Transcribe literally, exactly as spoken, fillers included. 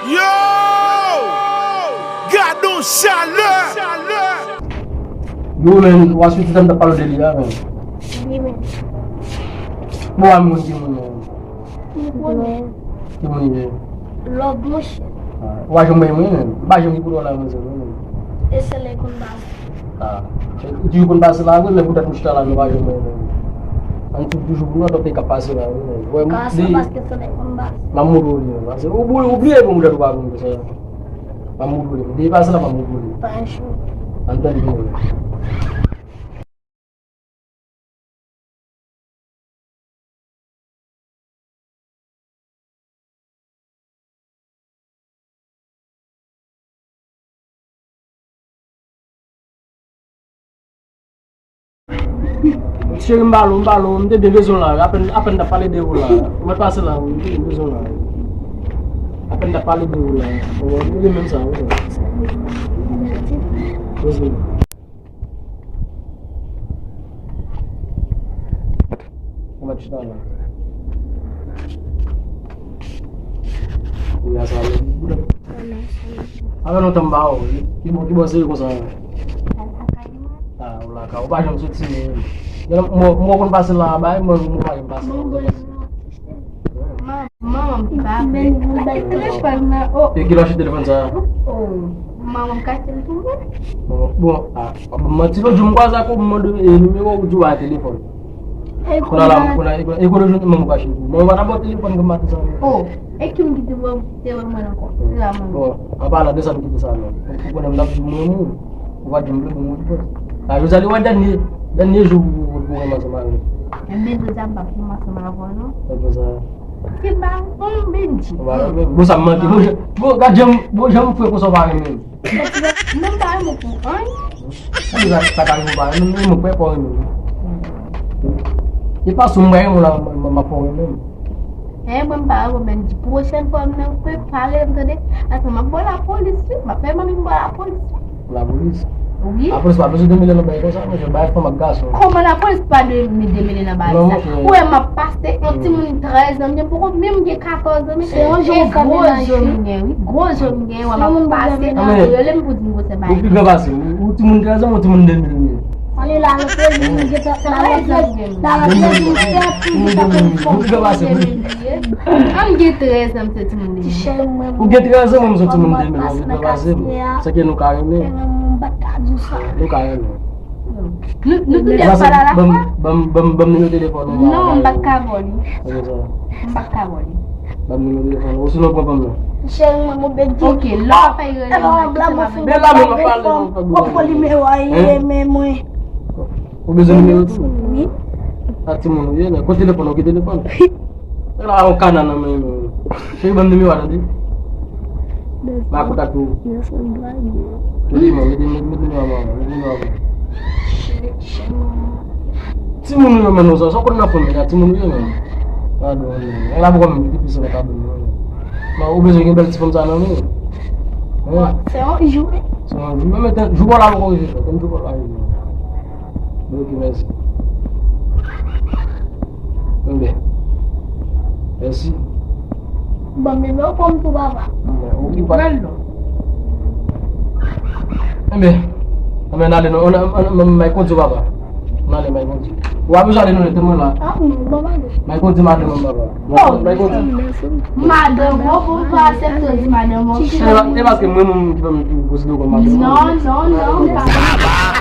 Yo! Gadon chalè! Yo, men, w a soti tann ta pale de li a, men. Wi, men. Bon, a moun ki moun, men. M konnen. Ki moun li ye? Lòb, monchè. Ah, w a janm wè mwen, men. M pa janm gen koulè la, manzè, non, men. E se lè konn pase. Ah, li toujou konn pase la, wi, men poutèt m chita la, nou pa janm wè, men. An tou toujou pou nou, antanke k ap pase la, wi, men. Wè, m, Ka sa li, paske se lè konn pase. M ap montre w li, men. Paske ou, ou, ou bliye pou poutèt ou pa konn sa. M ap montre w li. Depi pase la, m ap montre w li. Pa yon chou. Ann tande, men. Cheri, m ba l ou, m ba l ou, m te byen bezwen w la, apèn, apèn t ap pale de ou la. Ou mèt pase la, wi, m te byen bezwen w la. Apèn t ap pale de ou la. Ou, ou renmen m sa, wi. Poze. Ou mèt chita la. Ou ya sa, wi. Sa fè lontan m ba ou. Ki bò, ki bò se konsa? Ah, ou lakay. Ou pa janm soti, men. Mwen, mwen konn pase la, bay, mwen, mwen pa janm pase la. Manman m ki pa vle. Telefòn nan, oh. E ki lè w achte telefòn sa? Oh, manman m ka achte l pou mwen. Bon, bon, ah, w ap ban m manti, lòt jou m kwaze ak ou, m mande, e, nimewo w, ou di w pa gen telefòn. Kounye a la, kounye a, e kote w jwenn manman m ka achte l pou ou? Manman m pa ta ba w telefòn pou maten sa, non. Oh, e ki moun ki te ba w, te ba mwen ankò? Se la, manman. Bon, an palan de sa, m kite sa, non. Ou konnen m t ap di w m renmen w. Ou pa janm vle pou mwen, bon. A, Rosalie, wè dènye, dènye jou pou, pou, pou renmen ansanm avè m. Enben, Rosalie, m p ap renmen ansanm avè w, non. Se pou sa. Se pa, hmm, Benji. Ou pa renmen m. Bon, sa m manke. Bon, jan, bon, gad jan, bon, jan m fre konsa w pa renmen m. Non, m pa renmen w pou anyen. Sa vle di sa, sa ka rive w pa renmen m, men mwen kwè pa w renmen m. E pa sou m pa renmen w la, m, m, m ap fè w renmen m. Enben, m pa renmen w, Benji. Pwochèn fwa m nan, w pale m, tande? Atò, m ap ba w lapolis, wi. M ap fè manmi m ba w lapolis, wi. Lapolis? Wi. Lapolis pa bezwen demele nan bagay konsa, monchè, bagay fanm ak gason. Kòman lapolis pa de-, demele nan bagay sa? Non, monchè. Ou wè m ap pase, yon timoun trèz an, m poko menm gen katòz an, men se yon gwo zo m gen, wi. Gwo zo m gen, wè m ap pase, rele m pou di m gwosè bagay. Ou pi gran pase m. Ou timoun trèz an, ou timoun de mil m ye. Ann la, nou te di nou gentan, la rantre, la rantre nou fèt, nou gentan konn fòm de mil m ye. An m gen trèz an, m se timoun de mil. Ou gen trèz an, mwen m se timoun de mil, ou gentan pase m. Se ke nou ka renmen. Nou ka renmen. Nou, nou tout ap pale a la fwa. Ban m, ban m, ban m nimewo telefòn ou. Non, m pa t ka ba w li. Ok, sa. M pa t ka ba w li. Ban m nimewo telefòn ou. Osinon, pran pa m nan. Cheri, mwen, mwen, Benji. Ok, lè w ap fè rele m, kite m avè l. Men la menm, m ap pale, m ap pale. Ou pran nimewo a, renmen mwen. Ou bezwen nimewo tou? Wi. A timoun ou ye, men. Kote telefòn ou? Ki telefòn? E la, yon kana nan men nou. Cheri, ban m nimewo a, tande. M a kontakte w. Mete nimewo, mete, mete, mete nimewo a, mete nimewo a. Timoun ou yo, men, nou sa, sa w konn nan fanmi a, timoun ou yo, men. Padon, men. E la, poko menm, ki te plis nan padon, men. Non, ou bezwen gen bèl ti fanm sa nan men w. Hein? Se yon jou. Se yon jou. Men, men, jou pa w la poko rive fèt. Jou pa w la rive. Ok, mèsi. Enben. Mèsi. Bon, men mwen konn tou papa. Enben, ou, ou pa. Enben, enben, ale non, ann, ann, ann, ann, may kondi papa. Ann ale, may kondi. Ou pa bezwen ale non, tèlman la. Ah, non, bon, ale. May kondi madanm an papa. Oh, may kondi. Madanm, bon, bon, pa aksepte di madanm, ok. Se pa, se paske mwen menm ki fè m konsidere w kòm madanm. Non, non, non, pa.